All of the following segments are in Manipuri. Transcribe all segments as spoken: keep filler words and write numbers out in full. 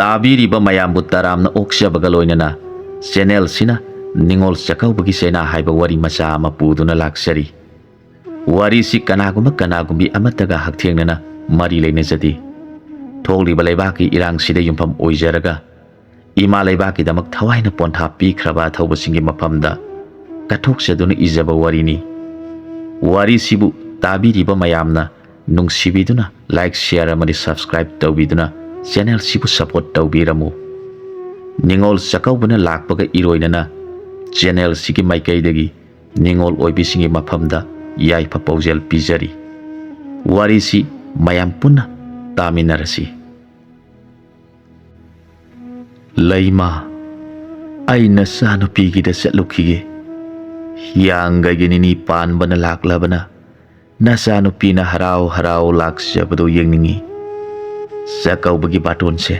ꯇꯥꯕꯤꯔꯤꯕ ꯃꯌꯥꯝꯕꯨ ꯇꯔꯥꯝꯅ ꯑꯣꯛꯆꯕꯒ ꯂꯣꯏꯅꯅ ꯆꯦꯅꯦꯜꯁꯤꯅ ꯅꯤꯉꯣꯜ ꯆꯥꯛꯀꯧꯕꯒꯤ ꯆꯩꯅꯥ ꯍꯥꯏꯕ ꯋꯥꯔꯤ ꯃꯆꯥ ꯑꯃ ꯄꯨꯗꯨꯅ ꯂꯥꯛꯆꯔꯤ꯫ ꯋꯥꯔꯤꯁꯤ ꯀꯅꯥꯒꯨꯝꯕ ꯀꯅꯥꯒꯨꯝꯕꯤ ꯑꯃꯠꯇꯒ ꯍꯛꯊꯦꯡꯅꯅ ꯃꯔꯤ ꯂꯩꯅꯖꯗꯦ꯫ ꯊꯣꯛꯂꯤꯕ ꯂꯩꯕꯥꯛꯀꯤ ꯏꯔꯥꯡꯁꯤꯗ ꯌꯨꯝꯐꯝ ꯑꯣꯏꯖꯔꯒ ꯏꯃꯥ ꯂꯩꯕꯥꯛꯀꯤꯗꯃꯛ ꯊꯋꯥꯏꯅ ꯄꯣꯟꯊꯥ ꯄꯤꯈ꯭ꯔꯕ ꯑꯊꯧꯕꯁꯤꯡꯒꯤ ꯃꯐꯝꯗ ꯀꯠꯊꯣꯛꯆꯗꯨꯅ ꯏꯖꯕ ꯋꯥꯔꯤꯅꯤ꯫ ꯋꯥꯔꯤꯁꯤꯕꯨ ꯇꯥꯕꯤꯔꯤꯕ ꯃꯌꯥꯝꯅ ꯅꯨꯡꯁꯤꯕꯤꯗꯨꯅ like, share ꯑꯃꯗꯤ subscribe ꯇꯧꯕꯤꯗꯨꯅ ꯆꯦꯅꯦꯜꯁꯤꯕꯨ support ꯇꯧꯕꯤꯔꯝꯃꯨ꯫ ꯅꯤꯉꯣꯜ ꯆꯥꯛꯀꯧꯕꯅ ꯂꯥꯛꯄꯒ ꯏꯔꯣꯏꯅꯅ ꯆꯦꯅꯦꯜꯁꯤꯒꯤ ꯃꯥꯏꯀꯩꯗꯒꯤ ꯅꯤꯉꯣꯜ ꯑꯣꯏꯕꯤꯁꯤꯡꯒꯤ ꯃꯐꯝꯗ ꯌꯥꯏꯐ ꯄꯥꯎꯖꯦꯜ ꯄꯤꯖꯔꯤ꯫ ꯋꯥꯔꯤꯁꯤ ꯃꯌꯥꯝ ꯄꯨꯟꯅ ꯇꯥꯃꯤꯟꯅꯔꯁꯤ꯫ ꯂꯩꯃ, ꯑꯩ ꯅꯆꯥꯅꯨꯄꯤꯒꯤꯗ ꯆꯠꯂꯨꯈꯤꯒꯦ꯫ ꯍꯤꯌꯥꯡꯒꯩꯒꯤ ꯅꯤꯅꯤ ꯄꯥꯟꯕꯅ ꯂꯥꯛꯂꯕꯅ ꯅꯆꯥꯅꯨꯄꯤꯅ ꯍꯔꯥꯎ ꯍꯔꯥꯎ ꯂꯥꯛꯆꯕꯗꯨ ꯌꯦꯡꯅꯤꯡꯏ꯫ ꯆꯥꯛꯀꯧꯕꯒꯤ ꯕꯥꯇꯣꯟꯁꯦ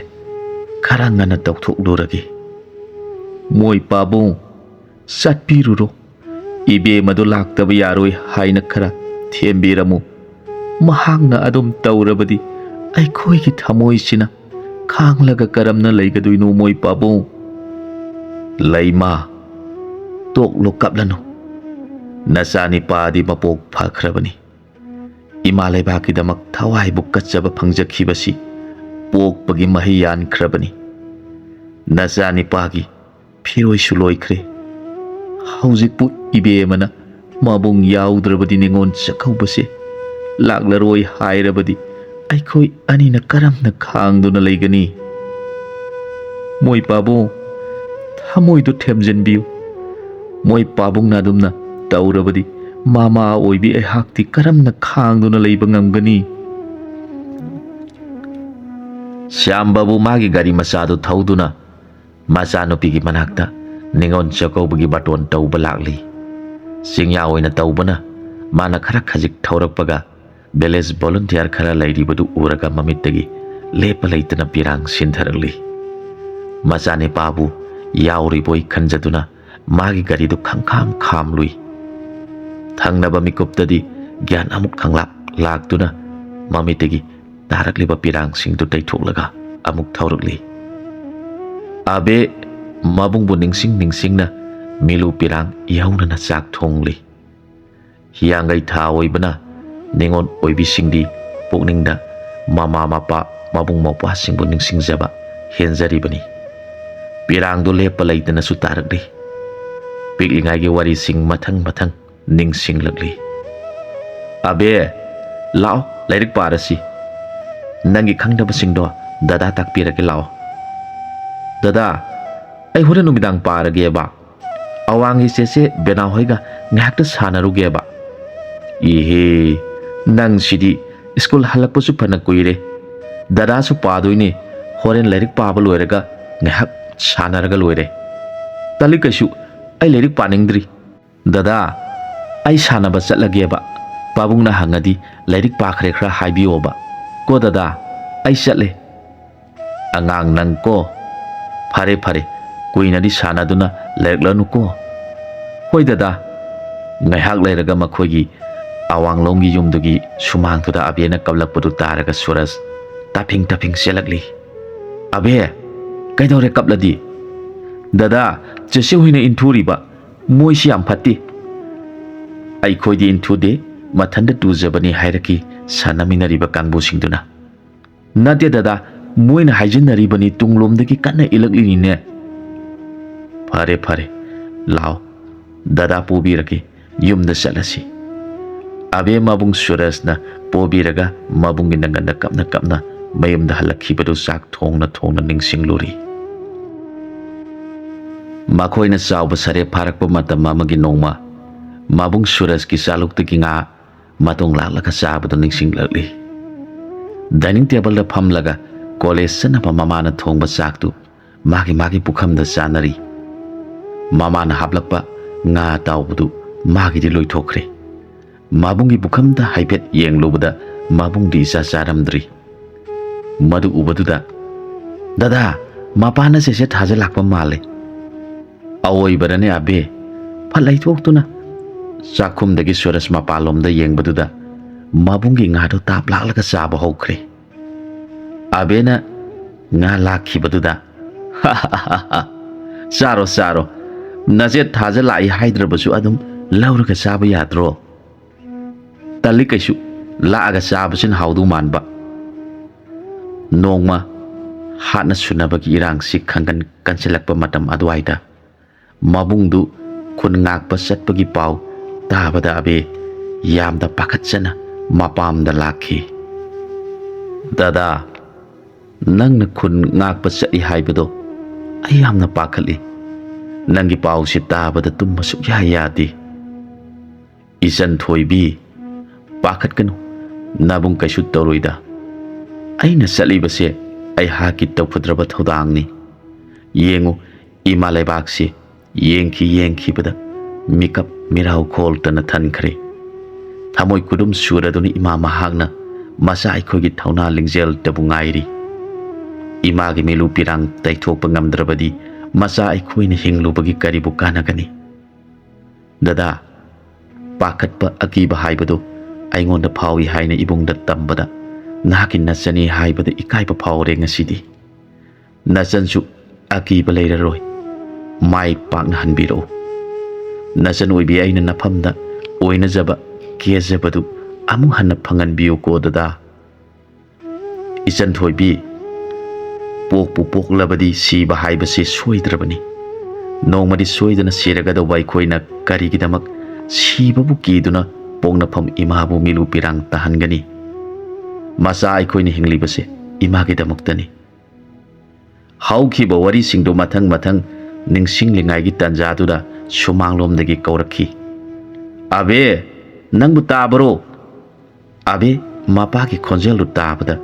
ꯈꯔ ꯉꯟꯅ ꯇꯧꯊꯣꯛꯂꯨꯔꯒꯦ꯫ ꯃꯣꯏ ꯄꯥꯕꯨꯡ, ꯆꯠꯄꯤꯔꯨꯔꯣ꯫ ꯏꯕꯦꯝꯃꯗꯨ ꯂꯥꯛꯇꯕ ꯌꯥꯔꯣꯏ ꯍꯥꯏꯅ ꯈꯔ ꯊꯦꯝꯕꯤꯔꯝꯃꯨ꯫ ꯃꯍꯥꯛꯅ ꯑꯗꯨꯝ ꯇꯧꯔꯕꯗꯤ ꯑꯩꯈꯣꯏꯒꯤ ꯊꯃꯣꯏꯁꯤꯅ ꯈꯥꯡꯂꯒ ꯀꯔꯝꯅ ꯂꯩꯒꯗꯣꯏꯅꯣ, ꯃꯣꯏ ꯄꯥꯕꯨꯡ? ꯂꯩꯃ, ꯇꯣꯛꯂꯨ, ꯀꯞꯂꯅꯨ꯫ ꯅꯆꯥꯅꯤꯄꯥꯗꯤ ꯃꯄꯣꯛ ꯐꯈ꯭ꯔꯕꯅꯤ꯫ ꯏꯃꯥ ꯂꯩꯕꯥꯛꯀꯤꯗꯃꯛ ꯊꯋꯥꯏꯕꯨ ꯀꯠꯆꯕ ꯐꯪꯖꯈꯤꯕꯁꯤ ꯄꯣꯛꯄꯒꯤ ꯃꯍꯩ ꯌꯥꯟꯈ꯭ꯔꯕꯅꯤ꯫ ꯅꯆꯥꯅꯤꯄꯥꯒꯤ ꯐꯤꯔꯣꯏꯁꯨ ꯂꯣꯏꯈ꯭ꯔꯦ꯫ ꯍꯧꯖꯤꯛꯄꯨ ꯏꯕꯦꯝꯃꯅ ꯃꯕꯨꯡ ꯌꯥꯎꯗ꯭ꯔꯕꯗꯤ ꯅꯤꯉꯣꯜ ꯆꯥꯛꯀꯧꯕꯁꯦ ꯂꯥꯛꯂꯔꯣꯏ ꯍꯥꯏꯔꯕꯗꯤ ꯑꯩꯈꯣꯏ ꯑꯅꯤꯅ ꯀꯔꯝꯅ ꯈꯥꯡꯗꯨꯅ ꯂꯩꯒꯅꯤ? ꯃꯣꯏ ꯄꯥꯕꯨꯡ, ꯊꯃꯣꯏꯗꯨ ꯊꯦꯝꯖꯤꯟꯕꯤꯌꯨ꯫ ꯃꯣꯏ ꯄꯥꯕꯨꯡꯅ ꯑꯗꯨꯝꯅ ꯇꯧꯔꯕꯗꯤ ꯃꯃꯥ ꯑꯣꯏꯕꯤ ꯑꯩꯍꯥꯛꯇꯤ ꯀꯔꯝꯅ ꯈꯥꯡꯗꯨꯅ ꯂꯩꯕ ꯉꯝꯒꯅꯤ? ꯁ꯭ꯌꯥꯝꯕꯕꯨ ꯃꯥꯒꯤ ꯒꯥꯔꯤ ꯃꯆꯥꯗꯨ ꯊꯧꯗꯨꯅ ꯃꯆꯥꯅꯨꯄꯤꯒꯤ ꯃꯅꯥꯛꯇ ꯅꯤꯉꯣꯜ ꯆꯥꯛꯀꯧꯕꯒꯤ ꯕꯥꯇꯣꯟ ꯇꯧꯕ ꯂꯥꯛꯂꯤ꯫ ꯆꯤꯡꯌꯥ ꯑꯣꯏꯅ ꯇꯧꯕꯅ ꯃꯥꯅ ꯈꯔ ꯈꯖꯤꯛ ꯊꯧꯔꯛꯄꯒ village volunteer ꯈꯔ ꯂꯩꯔꯤꯕꯗꯨ ꯎꯔꯒ ꯃꯃꯤꯠꯇꯒꯤ ꯂꯦꯞꯄ ꯂꯩꯇꯅ ꯄꯤꯔꯥꯡ ꯁꯤꯟꯊꯔꯛꯂꯤ꯫ ꯃꯆꯥꯅꯤꯄꯥꯕꯨ ꯌꯥꯎꯔꯤꯕꯣꯏ ꯈꯟꯖꯗꯨꯅ ꯃꯥꯒꯤ ꯒꯥꯔꯤꯗꯨ ꯈꯪꯈꯥꯝ ꯈꯥꯝꯂꯨꯏ꯫ ꯊꯪꯅꯕ ꯃꯤꯀꯨꯞꯇꯗꯤ ꯒ꯭ꯌꯥꯟ ꯑꯃꯨꯛ ꯈꯪꯂꯥꯛ ꯂꯥꯛꯇꯨꯅ ꯃꯃꯤꯠꯇꯒꯤ ꯇꯥꯔꯛꯂꯤꯕ ꯄꯤꯔꯥꯡꯁꯤꯡꯗꯨ ꯇꯩꯊꯣꯛꯂꯒ ꯑꯃꯨꯛ ꯊꯧꯔꯛꯂꯤ꯫ ꯑꯕꯦ ꯃꯕꯨꯡꯕꯨ ꯅꯤꯡꯁꯤꯡ ꯅꯤꯡꯁꯤꯡꯅ ꯃꯤꯂꯨ ꯄꯤꯔꯥꯡ ꯏꯍꯧꯅꯅ ꯆꯥꯛ ꯊꯣꯡꯂꯤ꯫ ꯍꯤꯌꯥꯡꯒꯩ ꯊꯥ ꯑꯣꯏꯕꯅ ꯅꯤꯉꯣꯜ ꯑꯣꯏꯕꯤꯁꯤꯡꯗꯤ ꯄꯨꯛꯅꯤꯡꯗ ꯃꯃꯥ ꯃꯄꯥ, ꯃꯕꯨꯡ ꯃꯧꯄ꯭ꯋꯥꯁꯤꯡꯕꯨ ꯅꯤꯡꯁꯤꯡꯖꯕ ꯍꯦꯟꯖꯔꯤꯕꯅꯤ꯫ ꯄꯤꯔꯥꯡꯗꯨ ꯂꯦꯞꯄ ꯂꯩꯇꯅꯁꯨ ꯇꯥꯔꯛꯂꯤ꯫ ꯄꯤꯛꯂꯤꯉꯥꯏꯒꯤ ꯋꯥꯔꯤꯁꯤꯡ ꯃꯊꯪ ꯃꯊꯪ ꯅꯤꯡꯁꯤꯡꯂꯛꯂꯤ꯫ "ꯑꯕꯦ, ꯂꯥꯛꯑꯣ, ꯂꯥꯏꯔꯤꯛ ꯄꯥꯔꯁꯤ꯫ ꯅꯪꯒꯤ ꯈꯪꯗꯕꯁꯤꯡꯗꯣ ꯗꯗꯥ ꯇꯥꯛꯄꯤꯔꯒꯦ, ꯂꯥꯛꯑꯣ꯫" "ꯗꯗꯥ, ꯑꯩ ꯍꯣꯔꯦꯟ ꯅꯨꯃꯤꯗꯥꯡ ꯄꯥꯔꯒꯦꯕ꯫ ꯑꯋꯥꯡꯒꯤ ꯆꯦꯆꯦ ꯕꯦꯅꯥꯎ ꯍꯣꯏꯒ ꯉꯥꯏꯍꯥꯛꯇ ꯁꯥꯟꯅꯔꯨꯒꯦꯕ꯫" "ꯏꯍꯦ, ꯅꯪꯁꯤꯗꯤ ꯁ꯭ꯀꯨꯜ ꯍꯜꯂꯛꯄꯁꯨ ꯐꯅ ꯀꯨꯏꯔꯦ꯫ ꯗꯗꯥꯁꯨ ꯄꯥꯗꯣꯏꯅꯦ꯫ ꯍꯣꯔꯦꯟ ꯂꯥꯏꯔꯤꯛ ꯄꯥꯕ ꯂꯣꯏꯔꯒ ꯉꯥꯏꯍꯥꯛ ꯁꯥꯟꯅꯔꯒ ꯂꯣꯏꯔꯦ꯫" "ꯇꯜꯂꯤ ꯀꯩꯁꯨ, ꯑꯩ ꯂꯥꯏꯔꯤꯛ ꯄꯥꯅꯤꯡꯗ꯭ꯔꯤ꯫" "ꯗꯗꯥ, ꯑꯩ ꯁꯥꯟꯅꯕ ꯆꯠꯂꯒꯦꯕ꯫ ꯄꯥꯕꯨꯡꯅ ꯍꯪꯉꯗꯤ ꯂꯥꯏꯔꯤꯛ ꯄꯥꯈ꯭ꯔꯦ ꯈꯔ ꯍꯥꯏꯕꯤꯌꯣꯕ꯫ ꯀꯣ ꯗꯗꯥ, ꯑꯩ ꯆꯠꯂꯦ꯫" "ꯑꯉꯥꯡ ꯅꯪ ꯀꯣ꯫ ꯐꯔꯦ, ꯐꯔꯦ, ꯀꯨꯏꯅꯗꯤ ꯁꯥꯟꯅꯗꯨꯅ ꯂꯩꯔꯛꯂꯅꯨꯀꯣ꯫" "ꯍꯣꯏ ꯗꯗꯥ꯫" ꯉꯥꯏꯍꯥꯛ ꯂꯩꯔꯒ ꯃꯈꯣꯏꯒꯤ ꯑꯋꯥꯡꯂꯣꯝꯒꯤ ꯌꯨꯝꯗꯨꯒꯤ ꯁꯨꯃꯥꯡꯗꯨꯗ ꯑꯕꯦꯅ ꯀꯞꯂꯛꯄꯗꯨ ꯇꯥꯔꯒ ꯁꯨꯔꯖ ꯇꯥꯐꯤꯡ ꯇꯥꯐꯤꯡ ꯆꯦꯜꯂꯛꯂꯤ꯫ "ꯑꯕꯦ, ꯀꯩꯗꯧꯔꯦ ꯀꯞꯂꯗꯤ?" "ꯗꯗꯥ, ꯆꯦꯆꯦ ꯍꯣꯏꯅ ꯏꯟꯊꯨꯔꯤꯕ꯫ ꯃꯣꯏꯁꯤ ꯌꯥꯝ ꯐꯠꯇꯦ꯫ ꯑꯩꯈꯣꯏꯗꯤ ꯏꯟꯊꯨꯗꯦ, ꯃꯊꯟꯇ ꯇꯨꯖꯕꯅꯤ ꯍꯥꯏꯔꯛꯈꯤ ꯁꯥꯟꯅꯃꯤꯟꯅꯔꯤꯕ ꯀꯥꯡꯕꯨꯁꯤꯡꯗꯨꯅ꯫ ꯅꯠꯇꯦ ꯗꯗꯥ, ꯃꯣꯏꯅ ꯍꯥꯏꯖꯤꯟꯅꯔꯤꯕꯅꯤ, ꯇꯨꯡꯂꯣꯝꯗꯒꯤ ꯀꯟꯅ ꯏꯜꯂꯛꯂꯤꯅꯤꯅꯦ꯫" "ꯐꯔꯦ, ꯐꯔꯦ, ꯂꯥꯛꯑꯣ, ꯗꯗꯥ ꯄꯨꯕꯤꯔꯒꯦ, ꯌꯨꯝꯗ ꯆꯠꯂꯁꯤ꯫" ꯑꯕꯦ ꯃꯕꯨꯡ ꯁꯨꯔꯖꯅ ꯄꯣꯕꯤꯔꯒ ꯃꯕꯨꯡꯒꯤ ꯅꯪꯒꯟꯗ ꯀꯞꯅ ꯀꯞꯅ ꯃꯌꯨꯝꯗ ꯍꯜꯂꯛꯈꯤꯕꯗꯨ ꯆꯥꯛ ꯊꯣꯡꯅ ꯊꯣꯡꯅ ꯅꯤꯡꯁꯤꯡꯂꯨꯔꯤ꯫ ꯃꯈꯣꯏꯅ ꯆꯥꯎꯕ ꯁꯔꯦꯞ ꯐꯥꯔꯛꯄ ꯃꯇꯝ ꯑꯃꯒꯤ ꯅꯣꯡꯃ ꯃꯕꯨꯡ ꯁꯨꯔꯖꯀꯤ ꯆꯥꯂꯨꯛꯇꯒꯤ ꯉꯥ ꯃꯇꯣꯡ ꯂꯥꯛꯂꯒ ꯆꯥꯕꯗꯨ ꯅꯤꯡꯁꯤꯡꯂꯛꯂꯤ꯫ ꯗꯥꯏꯅꯤꯡ ꯇꯦꯕꯜꯗ ꯐꯝꯂꯒ ꯀꯣꯂꯦꯖ ꯆꯠꯅꯕ ꯃꯃꯥꯅ ꯊꯣꯡꯕ ꯆꯥꯛꯇꯨ ꯃꯥꯒꯤ ꯃꯥꯒꯤ ꯄꯨꯈꯝꯗ ꯆꯥꯅꯔꯤ꯫ ꯃꯃꯥꯅ ꯍꯥꯞꯂꯛꯄ ꯉꯥ ꯑꯇꯥꯎꯕꯗꯨ ꯃꯥꯒꯤꯗꯤ ꯂꯣꯏꯊꯣꯛꯈ꯭ꯔꯦ꯫ ꯃꯕꯨꯡꯒꯤ ꯄꯨꯈꯝꯗ ꯍꯥꯏꯐꯦꯠ ꯌꯦꯡꯂꯨꯕꯗ ꯃꯕꯨꯡꯗꯤ ꯏꯆꯥ ꯆꯥꯔꯝꯗ꯭ꯔꯤ꯫ ꯃꯗꯨ ꯎꯕꯗꯨꯗ, "ꯗꯗꯥ, ꯃꯄꯥꯅ ꯆꯦꯆꯦ ꯊꯥꯖ ꯂꯥꯛꯄ ꯃꯥꯜꯂꯦ꯫" "ꯑꯋꯣꯏꯕꯔꯅꯦ ꯑꯕꯦ?" ꯐꯠ ꯂꯩꯊꯣꯛꯇꯨꯅ ꯆꯥꯛꯈꯨꯝꯗꯒꯤ ꯁꯨꯔꯖ ꯃꯄꯥꯟꯂꯣꯝꯗ ꯌꯦꯡꯕꯗꯨꯗ ꯃꯕꯨꯡꯒꯤ ꯉꯥꯗꯨ ꯇꯥꯞ ꯂꯥꯛꯂꯒ ꯆꯥꯕ ꯍꯧꯈ꯭ꯔꯦ꯫ ꯑꯕꯦꯅ ꯉꯥ ꯂꯥꯛꯈꯤꯕꯗꯨꯗ ꯆꯥꯔꯣ, ꯆꯥꯔꯣ꯫ ꯅꯆꯦ ꯊꯥꯖ ꯂꯥꯛꯏ ꯍꯥꯏꯗ꯭ꯔꯕꯁꯨ ꯑꯗꯨꯝ ꯂꯧꯔꯒ ꯆꯥꯕ ꯌꯥꯗ꯭ꯔꯣ? ꯇꯜꯂꯤ ꯀꯩꯁꯨ, ꯂꯥꯛꯑꯒ ꯆꯥꯕꯁꯤꯅ ꯍꯥꯎꯗꯧ ꯃꯥꯟꯕ꯫ ꯅꯣꯡꯃ ꯍꯥꯠꯅ ꯁꯨꯅꯕꯒꯤ ꯏꯔꯥꯡꯁꯤ ꯈꯪꯒꯟ ꯀꯟꯁꯤꯜꯂꯛꯄ ꯃꯇꯝ ꯑꯗꯨꯋꯥꯏꯗ ꯃꯕꯨꯡꯗꯨ ꯈꯨꯟ ꯉꯥꯛꯄ ꯆꯠꯄꯒꯤ ꯄꯥꯎ ꯇꯥꯕꯗ ꯑꯕꯦ ꯌꯥꯝꯅ ꯄꯥꯈꯠꯆꯅ ꯃꯄꯥꯝꯗ ꯂꯥꯛꯈꯤ꯫ "ꯗꯗꯥ, ꯅꯪꯅ ꯈꯨꯟ ꯉꯥꯛꯄ ꯆꯠꯂꯤ ꯍꯥꯏꯕꯗꯣ ꯑꯩ ꯌꯥꯝꯅ ꯄꯥꯈꯠꯂꯤ꯫ ꯅꯪꯒꯤ ꯄꯥꯎꯁꯤ ꯇꯥꯕꯗ ꯇꯨꯝꯕ ꯁꯨꯛꯌꯥ ꯌꯥꯗꯦ꯫" "ꯏꯆꯟ ꯊꯣꯏꯕꯤ, ꯄꯥꯈꯠꯀꯅꯨ, ꯅꯕꯨꯡ ꯀꯩꯁꯨ ꯇꯧꯔꯣꯏꯗ꯫ ꯑꯩꯅ ꯆꯠꯂꯤꯕꯁꯦ ꯑꯩꯍꯥꯛꯀꯤ ꯇꯧꯐꯗ꯭ꯔꯕ ꯊꯧꯗꯥꯡꯅꯤ꯫ ꯌꯦꯡꯉꯨ, ꯏꯃꯥ ꯂꯩꯕꯥꯛꯁꯤ ꯌꯦꯡꯈꯤ ꯌꯦꯡꯈꯤꯕꯗ ꯃꯤꯀꯞ ꯃꯤꯔꯥꯎ ꯈꯣꯜꯇꯅ ꯊꯟꯈ꯭ꯔꯦ꯫ ꯊꯃꯣꯏ ꯈꯨꯗꯨꯝ ꯁꯨꯔꯗꯨꯅ ꯏꯃꯥ ꯃꯍꯥꯛꯅ ꯃꯆꯥ ꯑꯩꯈꯣꯏꯒꯤ ꯊꯧꯅꯥ ꯂꯤꯡꯖꯦꯜꯇꯕꯨ ꯉꯥꯏꯔꯤ꯫ ꯏꯃꯥꯒꯤ ꯃꯤꯂꯨ ꯄꯤꯔꯥꯡ ꯇꯩꯊꯣꯛꯄ ꯉꯝꯗ꯭ꯔꯕꯗꯤ ꯃꯆꯥ ꯑꯩꯈꯣꯏꯅ ꯍꯤꯡꯂꯨꯕꯒꯤ ꯀꯔꯤꯕꯨ ꯀꯥꯟꯅꯒꯅꯤ? ꯗꯗꯥ, ꯄꯥꯈꯠꯄ ꯑꯀꯤꯕ ꯍꯥꯏꯕꯗꯨ ꯑꯩꯉꯣꯟꯗ ꯐꯥꯎꯏ ꯍꯥꯏꯅ ꯏꯕꯨꯡꯗ ꯇꯝꯕꯗ ꯅꯍꯥꯛꯀꯤ ꯅꯆꯟꯅꯤ ꯍꯥꯏꯕꯗ ꯏꯀꯥꯏꯕ ꯐꯥꯎꯔꯦ ꯉꯁꯤꯗꯤ꯫ ꯅꯆꯟꯁꯨ ꯑꯀꯤꯕ ꯂꯩꯔꯔꯣꯏ꯫ ꯃꯥꯏ ꯄꯥꯛꯅ ꯍꯟꯕꯤꯔꯛꯎ꯫ ꯅꯆꯟ ꯑꯣꯏꯕꯤ ꯑꯩꯅ ꯅꯐꯝꯗ ꯑꯣꯏꯅꯖꯕ ꯀꯦꯖꯕꯗꯨ ꯑꯃꯨꯛ ꯍꯟꯅ ꯐꯪꯍꯟꯕꯤꯌꯨꯀꯣ ꯗꯗꯥ꯫" "ꯏꯆꯟ ꯊꯣꯏꯕꯤ, ꯄꯣꯛꯄꯨ ꯄꯣꯛꯂꯕꯗꯤ ꯁꯤꯕ ꯍꯥꯏꯕꯁꯤ ꯁꯣꯏꯗ꯭ꯔꯕꯅꯤ꯫ ꯅꯣꯡꯃꯗꯤ ꯁꯣꯏꯗꯅ ꯁꯤꯔꯒꯗꯧꯕ ꯑꯩꯈꯣꯏꯅ ꯀꯔꯤꯒꯤꯗꯃꯛ ꯁꯤꯕꯕꯨ ꯀꯤꯗꯨꯅ ꯄꯣꯛꯅꯐꯝ ꯏꯃꯥꯕꯨ ꯃꯤꯂꯨ ꯄꯤꯔꯥꯡ ꯇꯥꯍꯟꯒꯅꯤ? ꯃꯆꯥ ꯑꯩꯈꯣꯏꯅ ꯍꯤꯡꯂꯤꯕꯁꯦ ꯏꯃꯥꯒꯤꯗꯃꯛꯇꯅꯤ꯫" ꯍꯧꯈꯤꯕ ꯋꯥꯔꯤꯁꯤꯡꯗꯨ ꯃꯊꯪ ꯃꯊꯪ ꯅꯤꯡꯁꯤꯡꯂꯤꯉꯥꯏꯒꯤ ꯇꯥꯟꯖꯥꯗꯨꯗ ꯁꯨꯃꯥꯡꯂꯣꯝꯗꯒꯤ ꯀꯧꯔꯛꯈꯤ, "ꯑꯕꯦ, ꯅꯪꯕꯨ ꯇꯥꯕꯔꯣ?" ꯑꯕꯦ ꯃꯄꯥꯒꯤ ꯈꯣꯟꯖꯦꯜꯗꯨ ꯇꯥꯕꯗ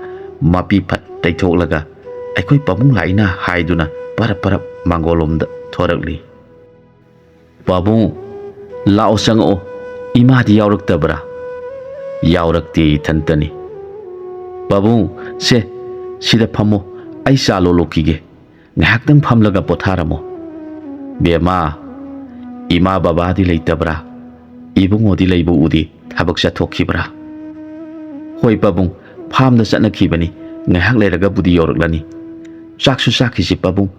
ꯃꯄꯤ ꯐꯠ ꯇꯩꯊꯣꯛꯂꯒ, "ꯑꯩꯈꯣꯏ ꯄꯥꯕꯨꯡ ꯂꯥꯛꯏꯅ" ꯍꯥꯏꯗꯨꯅ ꯄꯔꯞ ꯄꯔꯞ ꯃꯥꯡꯒꯣꯜꯂꯣꯝꯗ ꯊꯣꯔꯛꯂꯤ꯫ "ꯄꯥꯕꯨꯡ, ꯂꯥꯛꯑꯣ, ꯆꯪꯉꯛꯑꯣ꯫ ꯏꯃꯥꯗꯤ ꯌꯥꯎꯔꯛꯇꯕ꯭ꯔꯥ?" "ꯌꯥꯎꯔꯛꯇꯦ, ꯏꯊꯟꯇꯅꯤ꯫" "ꯄꯥꯕꯨꯡ, ꯁꯦ, ꯁꯤꯗ ꯐꯝꯃꯣ, ꯑꯩ ꯆꯥ ꯂꯣꯜꯂꯛꯈꯤꯒꯦ꯫ ꯉꯥꯏꯍꯥꯛꯇꯪ ꯐꯝꯂꯒ ꯄꯣꯊꯥꯔꯝꯃꯣ꯫" "ꯕꯦꯝꯃ, ꯏꯃꯥ ꯕꯕꯥꯗꯤ ꯂꯩꯇꯕ꯭ꯔꯥ? ꯏꯕꯨꯡꯉꯣꯗꯤ ꯂꯩꯕ ꯎꯗꯦ, ꯊꯕꯛ ꯆꯠꯊꯣꯛꯈꯤꯕ꯭ꯔꯥ?" "ꯍꯣꯏ ꯄꯥꯕꯨꯡ, ꯐꯥꯝꯗ ꯆꯠꯅꯈꯤꯕꯅꯤ, ꯉꯥꯏꯍꯥꯛ ꯂꯩꯔꯒꯕꯨꯗꯤ ꯌꯧꯔꯛꯂꯅꯤ꯫ ꯆꯥꯛꯁꯨ ꯆꯥꯈꯤꯁꯤ ꯄꯥꯕꯨꯡ,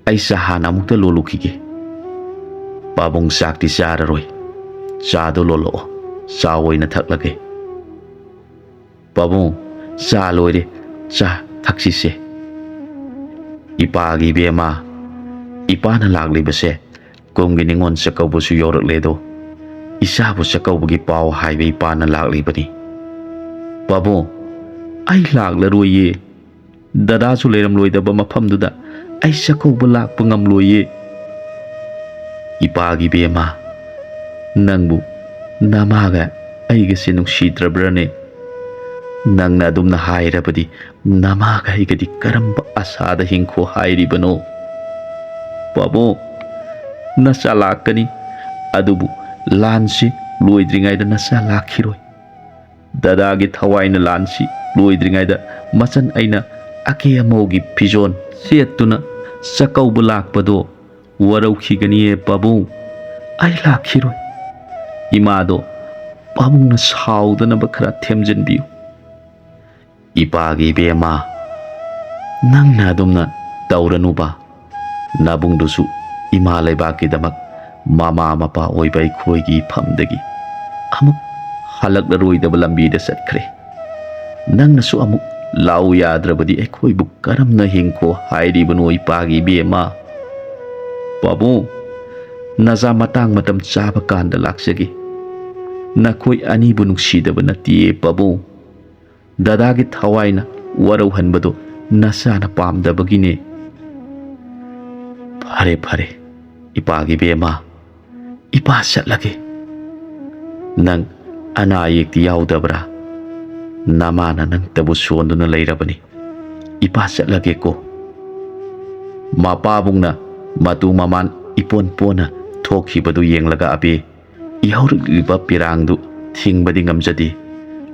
ꯑꯩ ꯆꯥ ꯍꯥꯟꯅ ꯑꯃꯨꯛꯇ ꯂꯣꯜꯂꯨꯈꯤꯒꯦ꯫ ꯄꯥꯕꯨꯡ, ꯆꯥꯛꯇꯤ ꯆꯥꯔꯔꯣꯏ, ꯆꯥꯗꯣ ꯂꯣꯜꯂꯛꯑꯣ, ꯆꯥ ꯑꯣꯏꯅ ꯊꯛꯂꯒꯦ꯫ ꯄꯥꯕꯨꯡ, ꯆꯥ ꯂꯣꯏꯔꯦ, ꯆꯥ ꯊꯛꯁꯤꯁꯦ꯫ ꯏꯄꯥꯒꯤ ꯏꯕꯦꯝꯃ, ꯏꯄꯥꯅ ꯂꯥꯛꯂꯤꯕꯁꯦ ꯀꯨꯝꯒꯤ ꯅꯤꯉꯣꯜ ꯆꯥꯛꯀꯧꯕꯁꯨ ꯌꯧꯔꯛꯂꯦꯗꯣ, ꯏꯆꯥꯕꯨ ꯆꯥꯛꯀꯧꯕꯒꯤ ꯄꯥꯎ ꯍꯥꯏꯕ ꯏꯄꯥꯅ ꯂꯥꯛꯂꯤꯕꯅꯤ꯫ ꯄꯥꯕꯨꯡ, ꯑꯩ ꯂꯥꯛꯂꯔꯣꯏꯌꯦ꯫ ꯗꯗꯥꯁꯨ ꯂꯩꯔꯝꯂꯣꯏꯗꯕ ꯃꯐꯝꯗꯨꯗ ꯑꯩ ꯆꯥꯛꯀꯧꯕ ꯂꯥꯛꯄ ꯉꯝꯂꯣꯏꯌꯦ꯫ ꯏꯄꯥꯒꯤ ꯏꯕꯦꯝꯃ, ꯅꯪꯕꯨ ꯅꯃꯥꯒ ꯑꯩꯒꯁꯦ ꯅꯨꯡꯁꯤꯗ꯭ꯔꯕ꯭ꯔꯅꯦ? ꯅꯪꯅ ꯑꯗꯨꯝꯅ ꯍꯥꯏꯔꯕꯗꯤ ꯅꯃꯥꯒ ꯑꯩꯒꯗꯤ ꯀꯔꯝꯕ ꯑꯁꯥꯗ ꯍꯤꯡꯈꯣ ꯍꯥꯏꯔꯤꯕꯅꯣ? ꯄꯥꯕꯨꯡ, ꯅꯆꯥ ꯂꯥꯛꯀꯅꯤ, ꯑꯗꯨꯕꯨ ꯂꯥꯟꯁꯤ ꯂꯣꯏꯗ꯭ꯔꯤꯉꯩꯗ ꯅꯆꯥ ꯂꯥꯛꯈꯤꯔꯣꯏ꯫ ꯗꯗꯥꯒꯤ ꯊꯋꯥꯏꯅ ꯂꯥꯟꯁꯤ ꯂꯣꯏꯗ꯭ꯔꯤꯉꯩꯗ ꯃꯆꯟ ꯑꯩꯅ ꯑꯀꯦ ꯑꯃꯧꯒꯤ ꯐꯤꯖꯣꯜ ꯁꯦꯠꯇꯨꯅ ꯆꯥꯛꯀꯧꯕ ꯂꯥꯛꯄꯗꯣ ꯋꯥꯔꯧꯈꯤꯒꯅꯤꯌꯦ ꯄꯥꯕꯨꯡ꯫ ꯑꯩ ꯂꯥꯛꯈꯤꯔꯣꯏ꯫ ꯏꯃꯥꯗꯣ ꯄꯥꯕꯨꯡꯅ ꯁꯥꯎꯗꯅꯕ ꯈꯔ ꯊꯦꯝꯖꯤꯟꯕꯤꯌꯨ꯫ ꯏꯄꯥꯒꯤ ꯏꯕꯦꯝꯃ, ꯅꯪꯅ ꯑꯗꯨꯝꯅ ꯇꯧꯔꯅꯨꯕ꯫ ꯅꯕꯨꯡꯗꯨꯁꯨ ꯏꯃꯥ ꯂꯩꯕꯥꯛꯀꯤꯗꯃꯛ ꯃꯃꯥ ꯃꯄꯥ ꯑꯣꯏꯕ ꯑꯩꯈꯣꯏꯒꯤ ꯏꯐꯝꯗꯒꯤ ꯑꯃꯨꯛ ꯍꯜꯂꯛꯂꯔꯣꯏꯗꯕ ꯂꯝꯕꯤꯗ ꯆꯠꯈ꯭ꯔꯦ꯫ ꯅꯪꯅꯁꯨ ꯑꯃꯨꯛ ꯂꯥꯛꯎ ꯌꯥꯗ꯭ꯔꯕꯗꯤ ꯑꯩꯈꯣꯏꯕꯨ ꯀꯔꯝꯅ ꯍꯤꯡꯈꯣ ꯍꯥꯏꯔꯤꯕꯅꯣ ꯏꯄꯥꯒꯤ ꯏꯕꯦꯝꯃ? ꯄꯥꯕꯨꯡ, ꯅꯆꯥ ꯃꯇꯥꯡ ꯃꯇꯝ ꯆꯥꯕ ꯀꯥꯟꯗ ꯂꯥꯛꯆꯒꯦ꯫ ꯅꯈꯣꯏ ꯑꯅꯤꯕꯨ ꯅꯨꯡꯁꯤꯗꯕ ꯅꯠꯇꯤꯌꯦ ꯄꯥꯕꯨꯡ꯫ ꯗꯗꯥꯒꯤ ꯊꯋꯥꯏꯅ ꯋꯥꯔꯧꯍꯟꯕꯗꯨ ꯅꯆꯥꯅ ꯄꯥꯝꯗꯕꯒꯤꯅꯦ꯫ ꯐꯔꯦ, ꯐꯔꯦ, ꯏꯄꯥꯒꯤ ꯏꯕꯦꯝꯃ, ꯏꯄꯥ ꯆꯠꯂꯒꯦ꯫ ꯅꯪ ꯑꯅꯥ ꯑꯌꯦꯛꯇꯤ ꯌꯥꯎꯗꯕ꯭ꯔꯥ? ꯅꯃꯥꯅ ꯅꯪꯇꯕꯨ ꯁꯣꯟꯗꯨꯅ ꯂꯩꯔꯕꯅꯤ꯫ ꯏꯄꯥ ꯆꯠꯂꯒꯦꯀꯣ꯫ ꯃꯄꯥꯕꯨꯡꯅ ꯃꯇꯨ ꯃꯃꯥꯟ ꯏꯄꯣꯟ ꯄꯣꯟꯅ ꯊꯣꯛꯈꯤꯕꯗꯨ ꯌꯦꯡꯂꯒ ꯑꯕꯦ ꯏꯍꯧꯔꯛꯂꯤꯕ ꯄꯤꯔꯥꯡꯗꯨ ꯊꯤꯡꯕꯗꯤ ꯉꯝꯖꯗꯦ꯫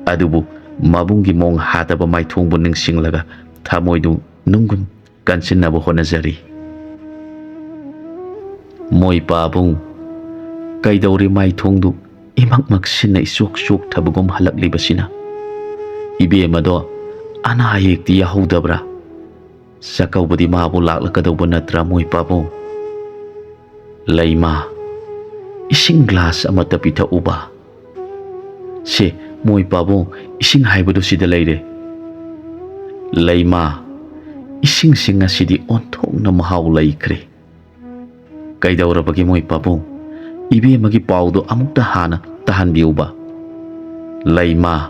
ꯑꯗꯨꯕꯨ ꯃꯕꯨꯡꯒꯤ ꯃꯣꯡ ꯍꯥꯗꯕ ꯃꯥꯏꯊꯣꯡꯕꯨ ꯅꯤꯡꯁꯤꯡꯂꯒ ꯊꯃꯣꯏꯗꯨ ꯅꯨꯡꯒꯨꯝ ꯀꯟꯁꯤꯟꯅꯕ ꯍꯣꯠꯅꯖꯔꯤ꯫ ꯃꯣꯏ ꯄꯥꯕꯨꯡ, ꯀꯩꯗꯧꯔꯦ ꯃꯥꯏꯊꯣꯡꯗꯨ ꯏꯃꯛ ꯃꯛꯁꯤꯟꯅ ꯏꯆꯣꯛ ꯆꯣꯛꯊꯕꯒꯨꯝ ꯍꯜꯂꯛꯂꯤꯕꯁꯤꯅ? ꯏꯕꯦꯝꯃꯗꯣ ꯑꯅꯥ ꯑꯌꯦꯛꯇꯤ ꯌꯥꯍꯧꯗꯕ꯭ꯔꯥ? ꯆꯥꯛꯀꯧꯕꯗꯤ ꯃꯥꯕꯨ ꯂꯥꯛꯂꯛꯀꯗꯧꯕ ꯅꯠꯇ꯭ꯔꯥ, ꯃꯣꯏ ꯄꯥꯕꯨꯡ? ꯂꯩꯃ, ꯏꯁꯤꯡ ꯒ꯭ꯂꯥꯁ ꯑꯃꯠꯇ ꯄꯤꯊꯛꯎꯕ꯫ ꯁꯦ, ꯃꯣꯏ ꯄꯥꯕꯨꯡ, ꯏꯁꯤꯡ ꯍꯥꯏꯕꯗꯨ ꯁꯤꯗ ꯂꯩꯔꯦ꯫ ꯂꯩꯃ, ꯏꯁꯤꯡꯁꯤ ꯉꯁꯤꯗꯤ ꯑꯣꯟꯊꯣꯛꯅ ꯃꯍꯥꯎ ꯂꯩꯈ꯭ꯔꯦ꯫ ꯀꯩꯗꯧꯔꯕꯒꯦ, ꯃꯣꯏ ꯄꯥꯕꯨꯡ? ꯏꯕꯦꯝꯃꯒꯤ ꯄꯥꯎꯗꯣ ꯑꯃꯨꯛꯇ ꯍꯥꯟꯅ ꯇꯥꯍꯟꯕꯤꯌꯨꯕ꯫ ꯂꯩꯃ,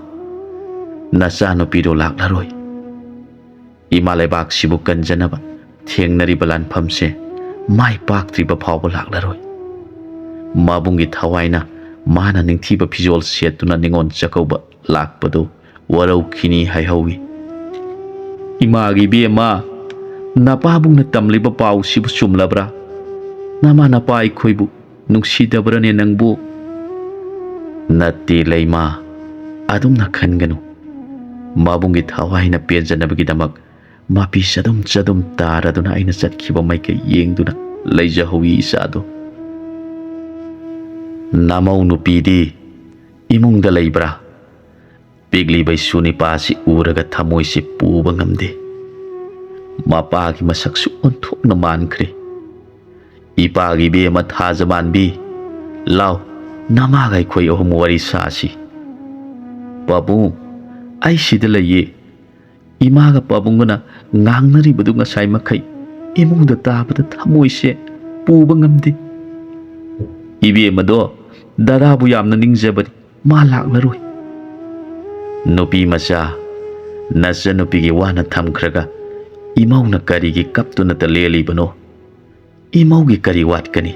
ꯅꯆꯥꯅꯨꯄꯤꯗꯣ ꯂꯥꯛꯂꯔꯣꯏ꯫ ꯏꯃꯥ ꯂꯩꯕꯥꯛꯁꯤꯕꯨ ꯀꯟꯖꯅꯕ ꯊꯦꯡꯅꯔꯤꯕ ꯂꯥꯟꯐꯝꯁꯦ ꯃꯥꯏ ꯄꯥꯛꯇ꯭ꯔꯤꯕ ꯐꯥꯎꯕ ꯂꯥꯛꯂꯔꯣꯏ꯫ ꯃꯕꯨꯡꯒꯤ ꯊꯋꯥꯏꯅ ꯃꯥꯅ ꯅꯤꯡꯊꯤꯕ ꯐꯤꯖꯣꯜ ꯁꯦꯠꯇꯨꯅ ꯅꯤꯉꯣꯜ ꯆꯥꯛꯀꯧꯕ ꯂꯥꯛꯄꯗꯨ ꯋꯥꯔꯧꯈꯤꯅꯤ ꯍꯥꯏꯍꯧꯏ꯫ ꯏꯃꯥꯒꯤ ꯏꯕꯦꯝꯃ, ꯅꯄꯥꯕꯨꯡꯅ ꯇꯝꯂꯤꯕ ꯄꯥꯎꯁꯤꯕꯨ ꯆꯨꯝꯂꯕ꯭ꯔꯥ? ꯅꯃꯥ ꯅꯄꯥ ꯑꯩꯈꯣꯏꯕꯨ ꯅꯨꯡꯁꯤꯗꯕ꯭ꯔꯅꯦ ꯅꯪꯕꯨ? ꯅꯠꯇꯦ ꯂꯩꯃ, ꯑꯗꯨꯝꯅ ꯈꯟꯒꯅꯨ꯫ ꯃꯕꯨꯡꯒꯤ ꯊꯋꯥꯏꯅ ꯄꯦꯟꯖꯅꯕꯒꯤꯗꯃꯛ ꯃꯄꯤ ꯆꯗꯨꯝ ꯆꯗꯨꯝ ꯇꯥꯔꯗꯨꯅ ꯑꯩꯅ ꯆꯠꯈꯤꯕ ꯃꯥꯏꯀꯩ ꯌꯦꯡꯗꯨꯅ ꯂꯩꯖꯍꯧꯏ ꯏꯆꯥꯗꯣ꯫ ꯅꯃꯧ ꯅꯨꯄꯤꯗꯤ ꯏꯃꯨꯡꯗ ꯂꯩꯕ꯭ꯔꯥ? ꯄꯤꯛꯂꯤꯕ ꯏꯁꯨ ꯅꯤꯄꯥꯁꯤ ꯎꯔꯒ ꯊꯃꯣꯏꯁꯤ ꯄꯨꯕ ꯉꯝꯗꯦ꯫ ꯃꯄꯥꯒꯤ ꯃꯁꯛꯁꯨ ꯑꯣꯟꯊꯣꯛꯅ ꯃꯥꯟꯈ꯭ꯔꯦ꯫ ꯏꯄꯥꯒꯤ ꯏꯕꯦꯝꯃ ꯊꯥꯖꯃꯥꯟꯕꯤ, ꯂꯥꯎ, ꯅꯃꯥꯒ ꯑꯩꯈꯣꯏ ꯑꯍꯨꯝ ꯋꯥꯔꯤ ꯁꯥꯁꯤ꯫ ꯄꯥꯕꯨꯡ, ꯑꯩ ꯁꯤꯗ ꯂꯩꯌꯦ꯫ ꯏꯃꯥꯒ ꯄꯥꯕꯨꯡꯒꯅ ꯉꯥꯡꯅꯔꯤꯕꯗꯨ ꯉꯁꯥꯏ ꯃꯈꯩ ꯏꯃꯨꯡꯗ ꯇꯥꯕꯗ ꯊꯃꯣꯏꯁꯦ ꯄꯨꯕ ꯉꯝꯗꯦ꯫ ꯏꯕꯦꯝꯃꯗꯣ ꯗꯗꯥꯕꯨ ꯌꯥꯝꯅ ꯅꯤꯡꯖꯕꯅꯤ, ꯃꯥ ꯂꯥꯛꯂꯔꯣꯏ꯫ ꯅꯨꯄꯤ ꯃꯆꯥ, ꯅꯆꯟꯅꯨꯄꯤꯒꯤ ꯋꯥꯅ ꯊꯝꯈ꯭ꯔꯒ ꯏꯃꯧꯅ ꯀꯔꯤꯒꯤ ꯀꯞꯇꯨꯅꯇ ꯂꯦꯜꯂꯤꯕꯅꯣ? ꯏꯃꯧꯒꯤ ꯀꯔꯤ ꯋꯥꯠꯀꯅꯤ?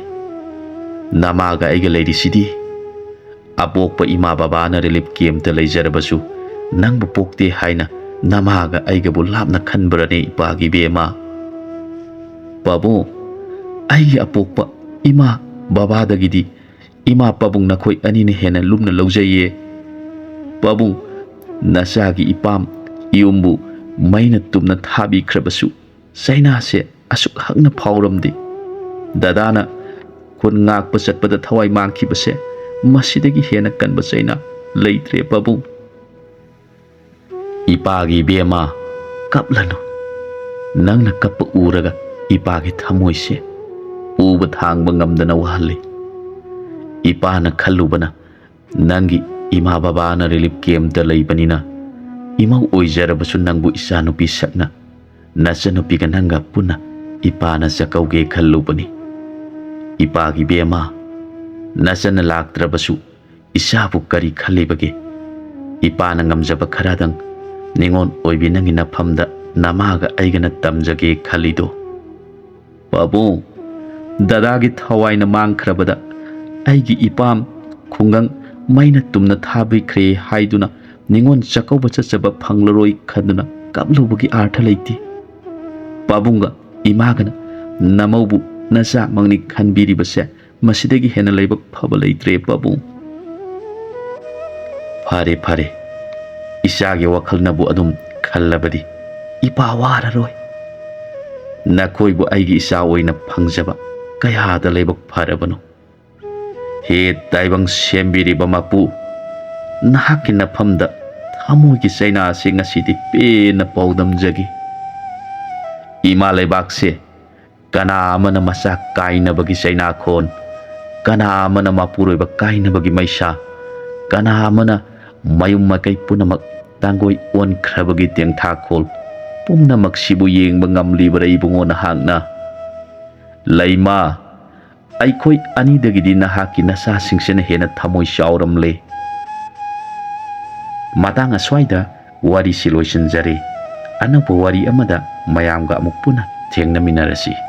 ꯅꯃꯥꯒ ꯑꯩꯒ ꯂꯩꯔꯤꯁꯤꯗꯤ꯫ ꯑꯄꯣꯛꯄ ꯏꯃꯥ ꯕꯕꯥꯅ ꯔꯤꯂꯤꯐ ꯀꯦꯝꯞꯇ ꯂꯩꯖꯔꯕꯁꯨ, ꯅꯪꯕꯨ ꯄꯣꯛꯇꯦ ꯍꯥꯏꯅ ꯅꯃꯥꯒ ꯑꯩꯒꯕꯨ ꯂꯥꯞꯅ ꯈꯟꯕ꯭ꯔꯅꯦ, ꯏꯄꯥꯒꯤ ꯏꯕꯦꯝꯃ? ꯄꯥꯕꯨꯡ, ꯑꯩꯒꯤ ꯑꯄꯣꯛꯄ ꯏꯃꯥ ꯕꯕꯥꯗꯒꯤꯗꯤ ꯏꯃꯥ ꯄꯥꯕꯨꯡ ꯅꯈꯣꯏ ꯑꯅꯤꯅ ꯍꯦꯟꯅ ꯂꯨꯝꯅ ꯂꯧꯖꯩꯌꯦ꯫ ꯄꯥꯕꯨꯡ, ꯅꯆꯥꯒꯤ ꯏꯄꯥꯝ ꯏꯌꯨꯝꯕꯨ ꯃꯩꯅ ꯇꯨꯝꯅ ꯊꯥꯕꯤꯈ꯭ꯔꯕꯁꯨ, ꯆꯩꯅꯥꯁꯦ ꯑꯁꯨꯛ ꯍꯛꯅ ꯐꯥꯎꯔꯝꯗꯦ꯫ ꯗꯗꯥꯅ ꯈꯨꯟ ꯉꯥꯛꯄ ꯆꯠꯄꯗ ꯊꯋꯥꯏ ꯃꯥꯡꯈꯤꯕꯁꯦ, ꯃꯁꯤꯗꯒꯤ ꯍꯦꯟꯅ ꯀꯟꯕ ꯆꯩꯅꯥ ꯂꯩꯇ꯭ꯔꯦ ꯄꯥꯕꯨꯡ꯫ ꯏꯄꯥꯒꯤ ꯏꯕꯦꯝꯃ, ꯀꯞꯂꯅꯨ꯫ ꯅꯪꯅ ꯀꯞꯄ ꯎꯔꯒ ꯏꯄꯥꯒꯤ ꯊꯃꯣꯏꯁꯦ ꯄꯨꯕ ꯊꯥꯡꯕ ꯉꯝꯗꯅ ꯋꯥꯍꯜꯂꯤ꯫ ꯏꯄꯥꯅ ꯈꯜꯂꯨꯕꯅ ꯅꯪꯒꯤ ꯏꯃꯥ ꯕꯕꯥꯅ ꯔꯤꯂꯤꯐ ꯀꯦꯝꯞꯇ ꯂꯩꯕꯅꯤꯅ ꯏꯃꯧ ꯑꯣꯏꯖꯔꯕꯁꯨ ꯅꯪꯕꯨ ꯏꯆꯥꯅꯨꯄꯤ ꯁꯛꯅ ꯅꯆꯟꯅꯨꯄꯤꯒ ꯅꯪꯒ ꯄꯨꯟꯅ ꯏꯄꯥꯅ ꯆꯥꯛꯀꯧꯒꯦ ꯈꯜꯂꯨꯕꯅꯤ꯫ ꯏꯄꯥꯒꯤ ꯕꯦꯝꯃ, ꯅꯆꯟꯅ ꯂꯥꯛꯇ꯭ꯔꯕꯁꯨ ꯏꯆꯥꯕꯨ ꯀꯔꯤ ꯈꯜꯂꯤꯕꯒꯦ? ꯏꯄꯥꯅ ꯉꯝꯖꯕ ꯈꯔꯗꯪ ꯅꯤꯉꯣꯜ ꯑꯣꯏꯕꯤ ꯅꯪꯒꯤ ꯅꯐꯝꯗ ꯅꯃꯥꯒ ꯑꯩꯒꯅ ꯇꯝꯖꯒꯦ ꯈꯜꯂꯤꯗꯣ꯫ ꯄꯥꯕꯨꯡ, ꯗꯗꯥꯒꯤ ꯊꯋꯥꯏꯅ ꯃꯥꯡꯈ꯭ꯔꯕꯗ ꯑꯩꯒꯤ ꯏꯄꯥꯝ ꯈꯨꯡꯒꯪ ꯃꯩꯅ ꯇꯨꯝꯅ ꯊꯥꯕꯤꯈ꯭ꯔꯦ ꯍꯥꯏꯗꯨꯅ ꯅꯤꯉꯣꯜ ꯆꯥꯛꯀꯧꯕ ꯆꯠꯆꯕ ꯐꯪꯂꯔꯣꯏ ꯈꯟꯗꯨꯅ ꯀꯞꯂꯨꯕꯒꯤ ꯑꯥꯔꯊ ꯂꯩꯇꯦ꯫ ꯄꯥꯕꯨꯡꯒ ꯏꯃꯥꯒꯅ ꯅꯃꯧꯕꯨ ꯅꯆꯥꯃꯛꯅꯤ ꯈꯟꯕꯤꯔꯤꯕꯁꯦ ꯃꯁꯤꯗꯒꯤ ꯍꯦꯟꯅ ꯂꯥꯏꯕꯛ ꯐꯕ ꯂꯩꯇ꯭ꯔꯦ ꯄꯥꯕꯨꯡ꯫ ꯐꯔꯦ ꯐꯔꯦ, ꯏꯆꯥꯒꯤ ꯋꯥꯈꯜꯅꯕꯨ ꯑꯗꯨꯝ ꯈꯜꯂꯕꯗꯤ ꯏꯄꯥ ꯋꯥꯔꯔꯣꯏ꯫ ꯅꯈꯣꯏꯕꯨ ꯑꯩꯒꯤ ꯏꯆꯥ ꯑꯣꯏꯅ ꯐꯪꯖꯕ ꯀꯌꯥꯗ ꯂꯥꯏꯕꯛ ꯐꯔꯕꯅꯣ꯫ ꯍꯦ ꯇꯥꯏꯕꯪ ꯁꯦꯝꯕꯤꯔꯤꯕ ꯃꯄꯨ, ꯅꯍꯥꯛꯀꯤ ꯅꯐꯝꯗ ꯊꯃꯣꯏꯒꯤ ꯆꯩꯅꯥꯁꯤ ꯉꯁꯤꯗꯤ ꯄꯦꯟꯅ ꯄꯥꯎꯗꯝꯖꯒꯦ꯫ ꯏꯃꯥ ꯂꯩꯕꯥꯛꯁꯦ ꯀꯅꯥ ꯑꯃꯅ ꯃꯆꯥ ꯀꯥꯏꯅꯕꯒꯤ ꯆꯩꯅꯥꯈꯣꯟ, ꯀꯅꯥ ꯑꯃꯅ ꯃꯄꯨꯔꯣꯏꯕ ꯀꯥꯏꯅꯕꯒꯤ ꯃꯩꯁꯥ, ꯀꯅꯥ ꯑꯃꯅ ꯃꯌꯨꯝ ꯃꯀꯩ ꯄꯨꯝꯅꯃꯛ ꯇꯥꯡꯒꯣꯏ ꯑꯣꯟꯈ꯭ꯔꯕꯒꯤ ꯇꯦꯡꯊꯥꯈꯣꯜ, ꯄꯨꯝꯅꯃꯛꯁꯤꯕꯨ ꯌꯦꯡꯕ ꯉꯝꯂꯤꯕꯔꯥ ꯏꯕꯨꯡꯉꯣ ꯅꯍꯥꯛꯅ? ꯂꯩꯃ, ꯑꯩꯈꯣꯏ ꯑꯅꯤꯗꯒꯤꯗꯤ ꯅꯍꯥꯛꯀꯤ ꯅꯆꯥꯁꯤꯡꯁꯤꯅ ꯍꯦꯟꯅ ꯊꯃꯣꯏ ꯆꯥꯎꯔꯝꯂꯦ꯫ ꯃꯇꯥꯡ ꯑꯁ꯭ꯋꯥꯏꯗ ꯋꯥꯔꯤꯁꯤ ꯂꯣꯏꯁꯤꯟꯖꯔꯦ꯫ ꯑꯅꯧꯕ ꯋꯥꯔꯤ ꯑꯃꯗ ꯃꯌꯥꯝꯒ ꯑꯃꯨꯛ ꯄꯨꯟꯅ ꯊꯦꯡꯅꯃꯤꯟꯅꯔꯁꯤ꯫